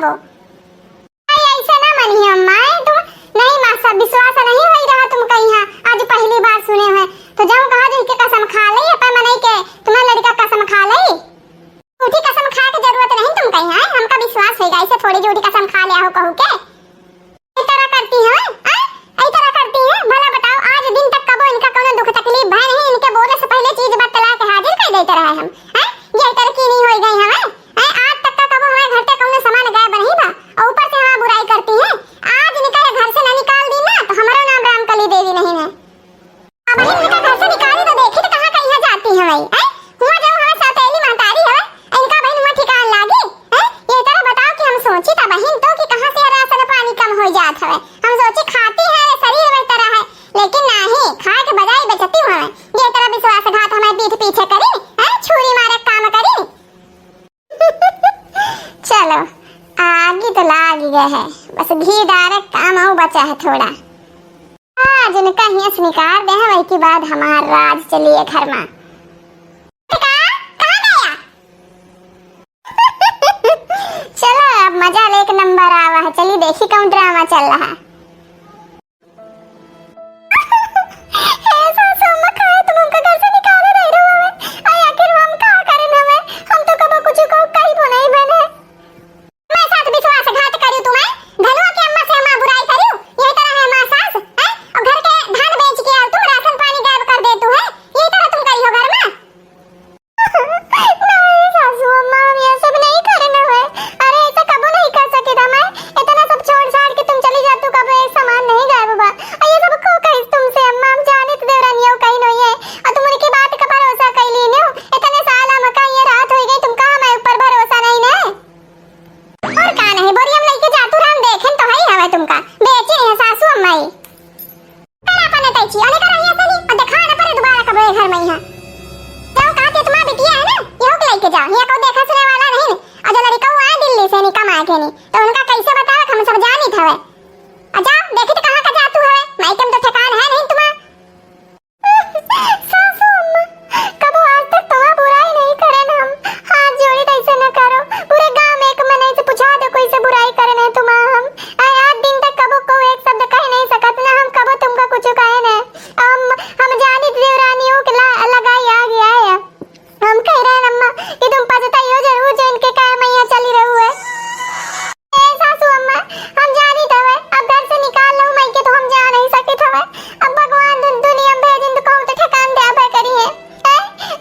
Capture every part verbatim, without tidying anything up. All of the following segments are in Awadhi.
वो। अरे ऐसे ना मनिहे अम्मा, ए, तुम नहीं माँ, सब विश्वास नहीं होई रहा तुमका यहाँ, आज पहली बार सुने हैं। तो जाऊँ कहा जो इनके कसम खा ले, अपन मनई के, तुम्हारा लड़का कसम खा ले। झूठी कसम खाए के जरूरत नहीं तुमका यहाँ, ए, हमका विश्वास होइगा, ऐसे थोड़ी झूठी कसम खा ले हो कहू के। ए तरह करती है, ए? ए तरह करती है, भला बताओ, आज दिन तक कबो इनका कौनो दुख तकलीफ भय नहीं, इनके बोले से पहले चीज बतला के हाजिर कर देते रहे हम, ए? ये तरह की नहीं होई गई हमें, ए? आज तक का कबो हमारे घर से कौनो सामान गायब नहीं बा, और ऊपर से हमार बुराई करती है। आज इनका ये घर से ना निकाल दी ना, तो हमारा नाम रामकली देवी नहीं है। अब इनका घर से निकाली तो देखी तो कहाँ कहीं जाती है भाई, हैं? हुआ जो हमारे सौतेली महतारी है, इनका बहिन हुआ ठिकान लागी, हैं? ये तरह बताओ कि हम सोची था बहिन तो कि कहाँ से राशन पानी कम हो जात हवे। हम सोची खाती है, शरीर वही तरह है, लेकिन नहीं, खाए के बजाय बेचती हवे। ये तरह विश्वासघात हमारे पीठ पीछे करी, हैं? छुरी मारे काम करी। चलो, आगी तो लाग गए है, बस घी डारे काम और बचा है थोड़ा। आज इनका हियाँ से निकाल दे हैं, वही के बाद हमार राज चलिए घर में। का? कहाँ गया? चलो, अब मजा ले एक नंबर आवा है। चलिए देखी कौन ड्रामा चल रहा है। हे सासू अम्मा, काहे तुम हमका घर से निकाले रह रहे हो हमें? आई आखिर हम का करें हमें? हम तो कबो कुछ को कही नहीं बने। हमारे साथ विश्वासघात करियो तुम, हैं? धनुआ के अम्मा से हमार बुराई करियो, यही तरह है हमार सास, हैं? और घर के धान बेच के आओ तुम, राशन पानी गायब कर दे तू, है? यही तरह तुम करियो घर में? नहीं सासू अम्मा, हम ये सब नहीं करना है। अरे ऐसा कबो नहीं कर सके था मैं, इतना सब छोड़ छाड़ के तुम चली जातू, कबो एक सामान नहीं गायब हुआ। और ये सब को कही तुमसे अम्मा, हम जाने तो देवरानियों कहीं नहीं है, और तुम उनकी बात का भरोसा कर ली नो। इतने साल हमका ये रात हो गई, तुमका हमारे ऊपर भरोसा नहीं ना? और का नहीं, बोरियम लेके जातू राम, देखेन तो हई हवे तुमका, बेची नहीं सासू अम्माई। कर अपन तैची, अने कर यहाँ से नहीं, और देखा ना पड़े दोबारा कबो ये घर में यहाँ। जाओ कहा कि तुम्हारा बिटिया है ना, यहू के लेके जाओ, यहाँ को देखा सुने वाला नहीं ने। और जो लड़का हुआ है दिल्ली से नहीं कमाए के नहीं, तो उनका कैसे बतावे, हम सब जानी था। और जाओ, देखी तो कहाँ का जातू हवे, माई के तो ठिकान है नहीं तुम्हारा। सासू अम्मा, कबो आज तक तुम्हार बुराई नहीं करन हम। हाथ जोड़ी तो ऐसे न करो। पूरे गांव में एक मनई से पूछा दो, कोई से बुराई करन है तुम्हार हम। आए आठ दिन तक कबो को एक शब्द कह नहीं सकत ना हम, कबो तुमका कुछ कहे नहीं। हम, हम जानी देवरानियों के ला-, लगाई आ गया है। हम कह रहे हैं अम्मा कि तुम पछताइयो जरूर जो इनके काहे मैया चली रहू है। ए सासू अम्मा, हम जानी तो हवे, अब घर से निकाल लो माई के तो हम जा नहीं सकित हवे। अब भगवान दु-, दुनिया में भेजिन तो कहूँ तो ठिकान दे अबे करी है। ए,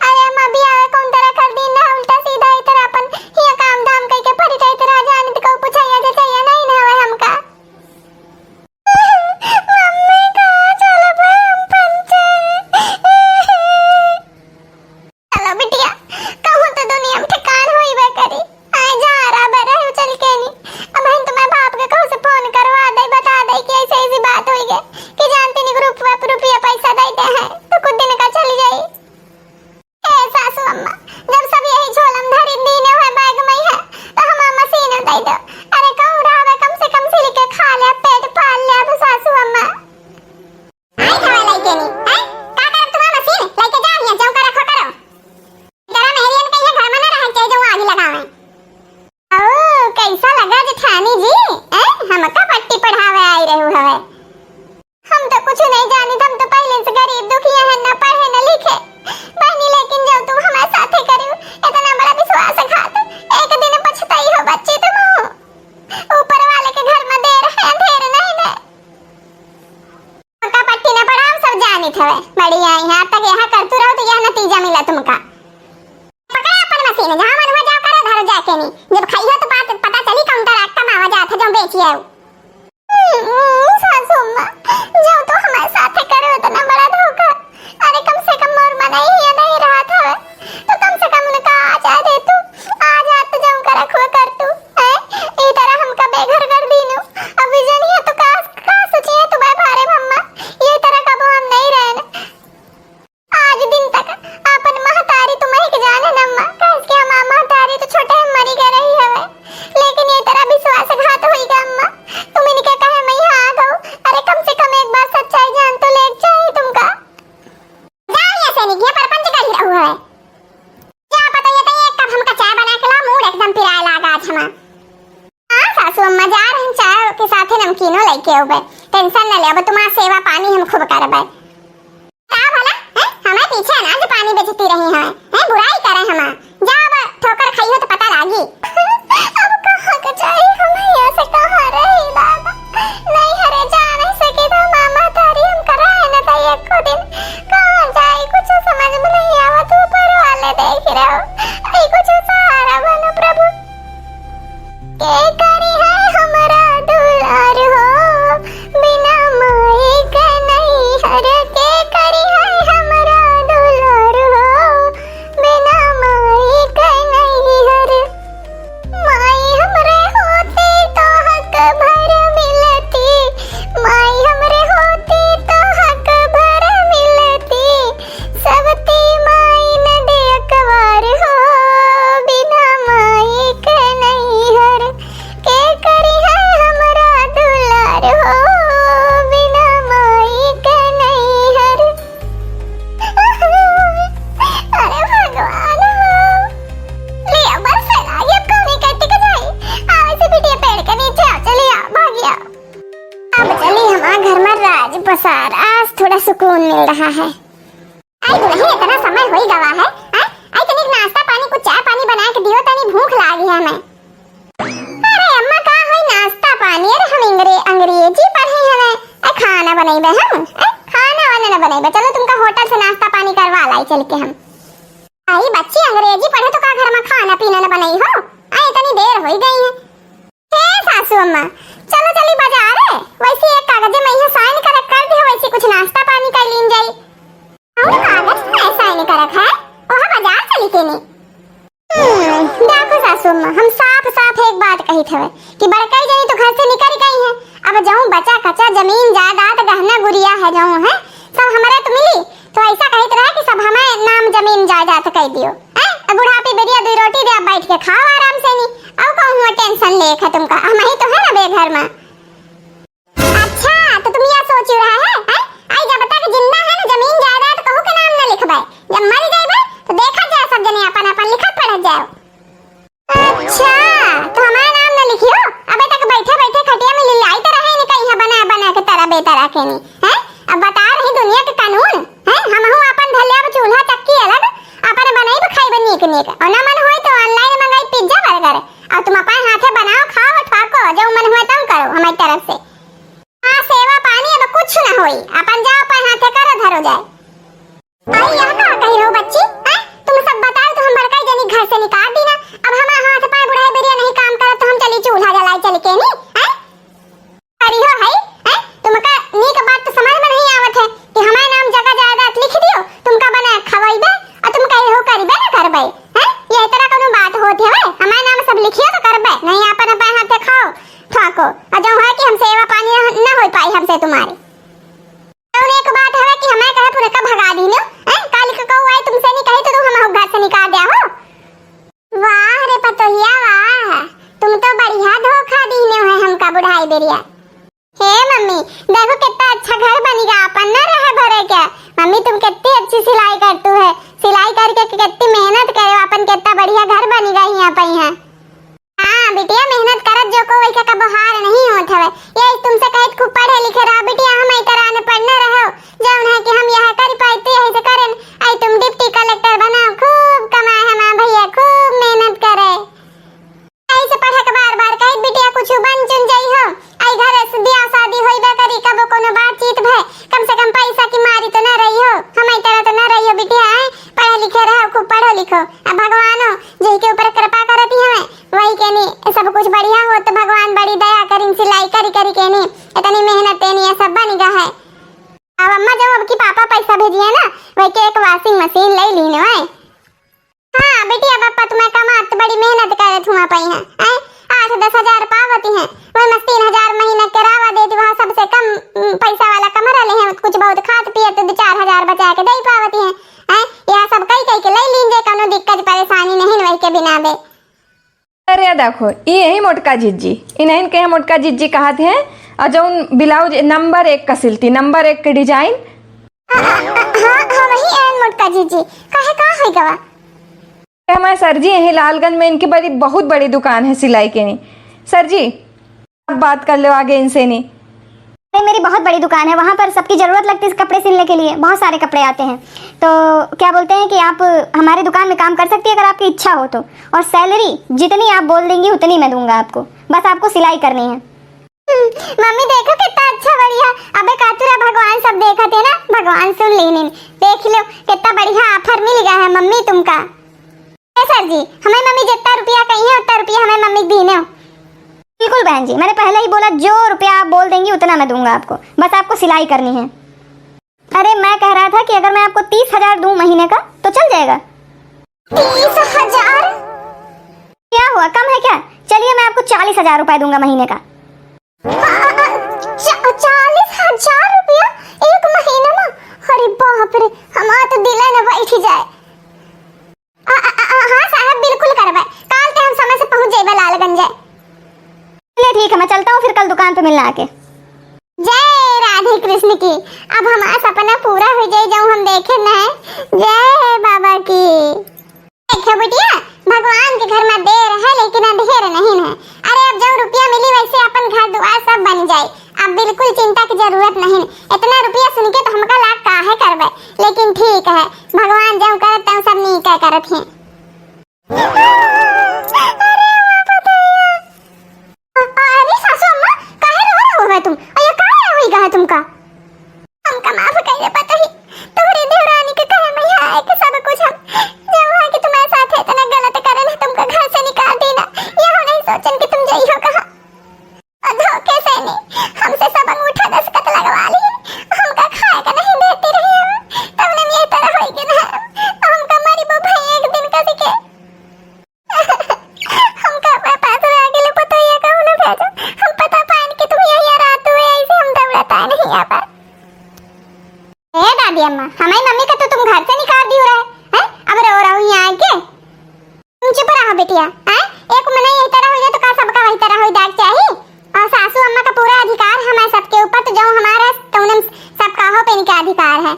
अरे अम्मा, बियाह कौन तरह कर दिन ना, उल्टा सीधा इधर अपन ये काम धाम कह के पड़ी रही तरह जाने तो कहूँ पूछा या जैसा या नहीं ना हवे हमका। मम्मी कहाँ चलबे हम पंचे? चलो बिटिया, कहूँ तो दुनिया में ठिकान होइबे करी। आए जा रहा बे रहे चल के नी। अब हम तुम्हारे बाप के कहूँ से फोन करवा दे, बता दे कि ऐसे ऐसी बात होई गई कि जानती नहीं ग्रुप पे रुपया पैसा दे दे हैं तो कुछ दिन का चली जाई। ए सासू अम्मा, जब सब यही झोलम धरी दीने हुए बैग में है तो हम मशीन दे दो। अरे कहूँ रहा कम से कम सिल के खा ले, पेट पाल ले अब सासू अम्मा। आई खवा लइके नी, हैं? का करब तुम्हार मशीन? लइके जा हियां, जौन का रखो करो। जरा मेहरियन के ये घर में ना रहे, चाहे जौन आगी लगावे। ओ, कैसा लगा जेठानी जी? हैं? हमका पट्टी पढ़ावे आई रहू हवे। हम तो कुछ नहीं जानी, हम तो पहले से गरीब दुखिया है, ना पढ़े ना लिखे। बहनी, लेकिन जो तुम हमारे साथे करू, इतना बड़ा विश्वासघात, एक दिन पछताई हो बच्ची तुम। ऊपर वाले के घर में देर है, अंधेर नहीं ने। हमका पट्टी न पढ़ाओ, सब जानित हवे। बढ़िया, यहाँ तक यहाँ करतू रहो तो यह नतीजा मिला तुमका। पकड़ा अपन मशीन, जहाँ मन हुआ जाओ करो, धरो जाके नी। जब खाई हो तो बात पता चली कौन तरह कमावा जात है जो बेची है। हम्म, सासू अम्मा, जो तो हमारे साथ करो इतना बड़ा धोखा। अरे कम से कम मोर मनई ही नहीं रहा था, तो कम से कम उनका आ जा दे तू, आ जा तो जो उनका रखुआ कर तू। हैं? ई तरह हमका बेघर कर दीनु। अब विजनिया तो का, का सोचिए तुम्हारे बारे में अम्मा? ये तरह कबो हम नहीं रहन। आज दिन तक आपन महतारी तुम्हें के जाने न अम्मा, काहे कि हमार महतारी तो छोटे में मरी गए रही हवे। लेकिन ये तरह विश्वासघात हुई गा अम्मा। तो अम्मा जा रही, चाय के साथे नमकीनो लेके अउबे, tension न लेबे, तुम्हार सेवा पानी हम खूब करबे। का भला, हैं? हमें पीछे अनाज पानी बेचती रही हैं, हैं? बुराई करे हमार। जा अब ठोकर खाइहो तो पता लागी। अब कहाँ के जाई हम, यहाँ से कहाँ रही दादा? नहीं हरे जा नहीं सकी तो मामा तारी हम कराए न था एको दिन। कहाँ जाई, कुछ समझ में नहीं आवत, ऊपर वाले देख रहे हो। आई कुछ सहारा बनो प्रभु। के करी है हमरा दुलार हो, बिना माई के नैहर के करी है हमरा दुलार हो, बिना माई के नैहर। माई हमरे होती तो हक भर मिलती, माई हमरे होती तो हक भर मिलती, सबती माई न दे अकवार हो, बिना माई के नैहर के करी है हमरा दुलार हो, बिना माई के नैहर। अरे भगवान हो। ले, बस फैला, ये अब कौन इकट्ठी के जाई? आवे से बिटिया पेड़ के नीचे आ, चली आ, भागिया। अब चली हमार घर में राज पसार, आज थोड़ा सुकून मिल रहा है। आई दुल्हन, इतना समय होई गवा है, हैं? आई तनिक नाश्ता पानी, कुछ चाय पानी बना के दियो, तनी भूख लागी है हमें। अरे अम्मा, का होई नाश्ता पानी? अरे हम अंग्रे-, अंग्रेजी पढ़े हमें, ए, खाना बनइबे हम, ए, खाना वाना न बनइबे। चलो तुमका होटल से नाश्ता पानी करवा लाई चल के हम। आई बच्ची, अंग्रेजी पढ़े तो का घर में खाना पीना न बनई हो? आई इतनी देर होई गई है। हे सासू अम्मा, चलो चली बाजार है, वैसे एक कागजे में यहाँ sign कर, कर दियो, वैसे कुछ नाश्ता पानी कर लीन जाई। और कागज में sign करत है, वहाँ बाजार चली के नी। हम्म, देखो सासू अम्मा, हम साफ साफ एक बात कहित हवे कि बड़कई जनी तो घर से निकल गई है। अब जऊँ बचा कचा जमीन जायदाद गहना गुरिया है जऊँ है, सब हमरा तो मिली, तो ऐसा कहित रहे कि सब हमें नाम जमीन जायदाद कह दियो, हैं? अब बुढ़ापे बेरिया दुई रोटी दे, अब बैठ के खाओ आराम से नी। अब कहूँ tension लेख है तुमका, हम ही तो है ना बेघर में। अच्छा, तो तुम यह सोच रहा है, हैं? आई जब तक जिंदा है ना, जमीन जायदाद कहू के नाम न लिखबे, जब मर जाइबे तो देखा जाए, सब जने अपन अपन लिखत पढ़त जाओ। अच्छा, तो हमारा नाम न लिखियो, अबे तक बैठे बैठे खटिया में लिलाई तो रहे नहीं कहीं बना बना के तरह बेतरह के नहीं, हैं? अब बता रही दुनिया के कानून, हैं? हमहू अपन धर लेब चूल्हा चक्की अलग, अपन बनाइब खाइब नीक नीक, और ना मन होई तो online मंगाई pizza burger, और तुम अपन हाथे बनाओ, खाओ, ठोको, जो मन हुआ तम करो हमारी तरफ से। हाँ, सेवा पानी अब कुछ ना होई, अपन जाओ, अपन हाथे करो, धरो जाए। अरे, यह का कही रहो बच्ची, हैं? तुम सब बताओ तो हम बड़काई जनी घर से निकाल दी ना। अब हमारा हाथ पाए बुढ़ाई बेरिया नहीं काम करत तो हम चली चूल्हा जलाई चल के नी, हैं? करी हो है, हैं? तुमका नीक बात तो समझ में नहीं आवत है कि हमारे नाम जगह जायदाद लिख दियो, तुमका बना खवाइबे और तुम कही हो करिबे ना करबे, हैं? ये तरह कोनो बात होत है? हमारे नाम सब लिखियो तो करबे, नहीं अपन अपन हाथे खाओ, ठाको, और जो है कि हम सेवा पानी न, न हो पाई हमसे तुम्हारे। कौन एक बात हवे कि हमें कहे पुरखा भगा दीनो, हैं? काली का कहू आई तुमसे नहीं कही तो तुम हम घर से निकाल दिया हो। वाह रे पतोहिया वाह, तुम तो बढ़िया धोखा दीनो है हमका बुढ़ाई बेरिया। हे मम्मी, देखो कितना अच्छा घर बनी गा, अपन न रहे भरे क्या। मम्मी तुम कितनी अच्छी सिलाई करतू है, सिलाई करके कितनी मेहनत करे, अपन कितना बढ़िया घर बनी गा यहाँ पे यहाँ। हाँ बिटिया, मेहनत करत जो को वैसे कबो हार नहीं होत हवे। ये तुमसे कहित खूब पढ़े लिखे रहा बिटिया, हम आई तरह अनपढ़ न रहो, जौन है कि हम यह कर पाई तो यही से करन। आई तुम डिप्टी कलेक्टर बनाओ, खूब कमाए हमार भैया, खूब मेहनत करे। ऐसे पढ़ा के बार बार कहित बिटिया कुछ बन चुन जाई हो, आई घर से ब्याह शादी होइबे करी, कबो कोनो बातचीत भय, कम से कम पैसा की मारी तो न रही हो, हम आई तरह तो न रही हो बिटिया, आए पढ़े लिखे रहो, खूब पढ़ो लिखो। अब भगवानो जेही के ऊपर कृपा करती हमें, वही के नी सब कुछ बढ़िया हो तो भगवान बड़ी दया करिन, सिलाई करी करी के नी इतनी मेहनत तेनी ये सब बन गा है। अब अम्मा जब अब की पापा पैसा भेजिए ना, वही के एक washing machine ले लीन है। हाँ बिटिया, पापा तुम्हें कमात बड़ी मेहनत करत हुआ पाई हैं, हैं? आठ दस हजार पावती हैं, वही में तीन हजार महीना किराया देती, वहाँ सबसे कम, उम, पैसा वाला कमरा ले हैं, कुछ बहुत खात पियत दो चार हजार बचा के दे पावती हैं, हैं? यह सब कई कई के ले लीन जे, कोनो दिक्कत परेशानी नहीं वही के बिना बे। अरे देखो, ई यही मोटका जिज्जी, इन्हन के मोटका जिज्जी कहत हैं, और जौन blouse number एक का सिलती, number एक के design। हाँ, हाँ, हाँ, वही एन मोटका जिज्जी, काहे का होई गवा? ए, हमारे सर जी यहीं लालगंज में इनकी बड़ी, बहुत बड़ी दुकान है सिलाई के। नहीं सर जी, आप बात कर लो आगे इनसे नहीं। अरे, मेरी बहुत बड़ी दुकान है, वहाँ पर सबकी ज़रूरत लगती है कपड़े सिलने के लिए, बहुत सारे कपड़े आते हैं। तो क्या बोलते हैं कि आप हमारी दुकान में काम कर सकती है अगर आपकी इच्छा हो तो, और सैलरी जितनी आप बोल देंगी उतनी मैं दूंगा आपको, बस आपको सिलाई करनी है। हम्म, मम्मी देखो कितना अच्छा बढ़िया। अबे कातुरा, भगवान सब देखत है ना, भगवान सुन लीनिन। देख लो कितना बढ़िया ऑफर मिल गया है मम्मी तुमका। ए सर जी, हमें मम्मी जितना रुपया कही है उतना रुपया हमें मम्मी दीने हो। बिल्कुल बहन जी, मैंने पहले ही बोला जो रुपया आप बोल देंगी उतना मैं दूंगा आपको, बस आपको सिलाई करनी है। अरे मैं कह रहा था कि अगर मैं आपको तीस हजार दूं महीने का तो चल जाएगा? तीस हजार? क्या हुआ, कम है क्या? चलिए मैं आपको चालीस हजार रुपए दूंगा महीने का। चा-, चालीस हजार रुपया एक महीना में? अरे बाप रे, हमार तो दिल न बैठ जाए। आ, आ, आ, हाँ साहब, बिल्कुल करबे। काल ते हम समय से पहुँच जइबे लालगंज। चलिए ठीक है, मैं चलता हूँ फिर कल दुकान पे मिलना आके। जय राधे कृष्ण की। अब हमारा सपना पूरा हो जाए, जो हम देखे न है। जय बाबा की। देखो बिटिया, भगवान के घर में देर है लेकिन अंधेर नहीं है। अरे अब जो रुपया मिली वैसे अपन घर दुआर सब बन जाए, अब बिल्कुल चिंता की जरूरत नहीं। इतना रुपया सुन के तो हमका लाग काहे करबे, लेकिन ठीक है, भगवान जो करत तब सब नीक करत हैं। अरे बाप रे। अरे सासू अम्मा, काहे रो रहे हो तुम? अरे काहे होई गए तुमका? हमका माफ कर दे पतोही, तोहरे देवरानी के कहे में यहाँ आए के सब कुछ हम जब वहाँ के तुम्हारे साथ इतना गलत करे ना, तुमका घर से निकाल देना, ये हम नहीं सोचन कि तुम जइहो कहाँ। और धोखे से नहीं, हमसे सब अंगूठा दस्तखत लगवा ली, हमका खाए का नहीं देती रही हम, तब ने ये तरह होई के ना, हमका मरी वो भाई एक दिन कभी के। हमका अपने पास रह गेले पतोहिया कहूँ ना भेजो। हम पता पाइन कि तुम यही रात हुए, ऐसे हम दौड़ता नहीं यहाँ पर। ए दादी अम्मा, हमारी मम्मी का तो तुम घर से निकाल दियो रहे, हैं? अब रो रहा हूँ यहाँ आके। तुम चुप रहो बिटिया, हैं? एक मनई यही तरह हो जाए तो का सबका वही तरह हो जाए के चाही? और सासू अम्मा का पूरा अधिकार है हमारे सबके ऊपर, तो जो हमारा तौने सबका हो पे इनका अधिकार है।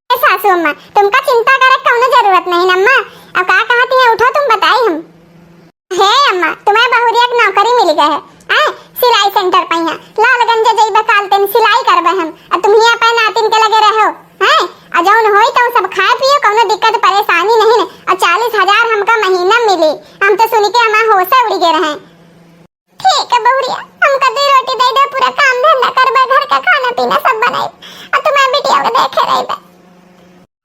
ए सासू अम्मा, तुमका चिंता करे कौनो जरूरत नहीं अम्मा। अब का कहती हैं, उठो तुम बताई हम। हे अम्मा, तुम्हें बहुरिया की नौकरी मिल गई है, हैं? सिलाई सेंटर पे यहाँ लालगंज जइबे काल तेन सिलाई करबे हम। अब तुम हियाँ पे नातिन के लगे रहो, हैं? और जौन होई तो सब खाए पियो, कौनो दिक्कत परेशानी नहीं है। और चालीस हजार हमका महीना मिली, हम तो सुन के हमारे होशे उड़ गए रहे। ठीक है बहुरिया, हमका दो रोटी दे दो, पूरा काम धंधा करबे, घर का खाना पीना सब बनाई, और तुम्हारे बिटिया को देखे रहिबे।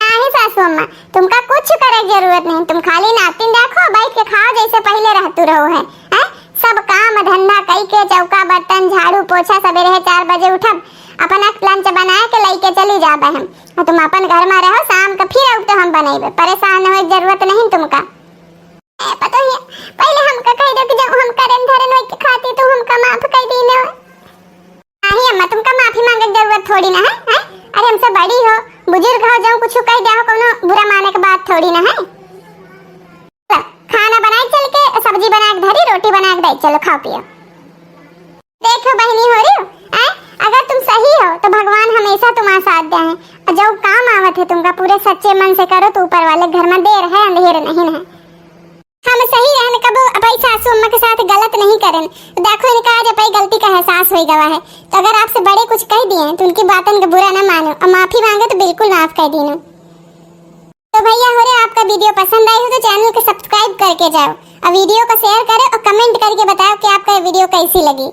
नहीं सासू अम्मा, तुमका कुछ करे की जरूरत नहीं, तुम खाली नातिन देखो, बैठ के खाओ जैसे पहले रहतू रहो है, हैं? सब काम धंधा कई के, चौका बर्तन झाड़ू पोछा, सवेरे है चार बजे उठब, अपना लंच बना के लेके चली जाबे हम, और तुम अपन घर में रहो, शाम का फिर आउब तो हम बनैबे, परेशान होए की जरूरत नहीं तुमका। ए पतोहिया, पहले हमका कह दो कि जब हम करन धरन होई के खाती तो हमका माफ कर दीने हो। नहीं अम्मा, तुमका माफी मांगे की जरूरत थोड़ी ना है, हैं? अरे हमसे बड़ी हो, बुजुर्ग हो, जो कुछ कह दे हो, कोनो बुरा माने की बात थोड़ी ना है। चलो, खाना बनाए चल के, सब्जी बना के धरी, रोटी बना के दे, चलो खाओ पियो। देखो बहिनी हो रही हो, हैं? अगर तुम सही हो तो भगवान हमेशा तुम्हारे साथ दे हैं, और जो काम आवत है तुमका पूरे सच्चे मन से करो तो ऊपर वाले घर में देर है अंधेर नहीं है। हम सही रहन कबो अपई सासू अम्मा के साथ गलत नहीं करन। तो देखो इनका आज अपई गलती का एहसास हो गवा है, तो अगर आपसे बड़े कुछ कह दिए तो उनकी बातन का बुरा ना मानो और माफी मांगे तो बिल्कुल माफ कर दीनो। तो भैया हो रे, आपका वीडियो पसंद आई हो तो चैनल को सब्सक्राइब करके जाओ और वीडियो को शेयर करो और कमेंट करके बताओ कि आपका ये वीडियो कैसी लगी।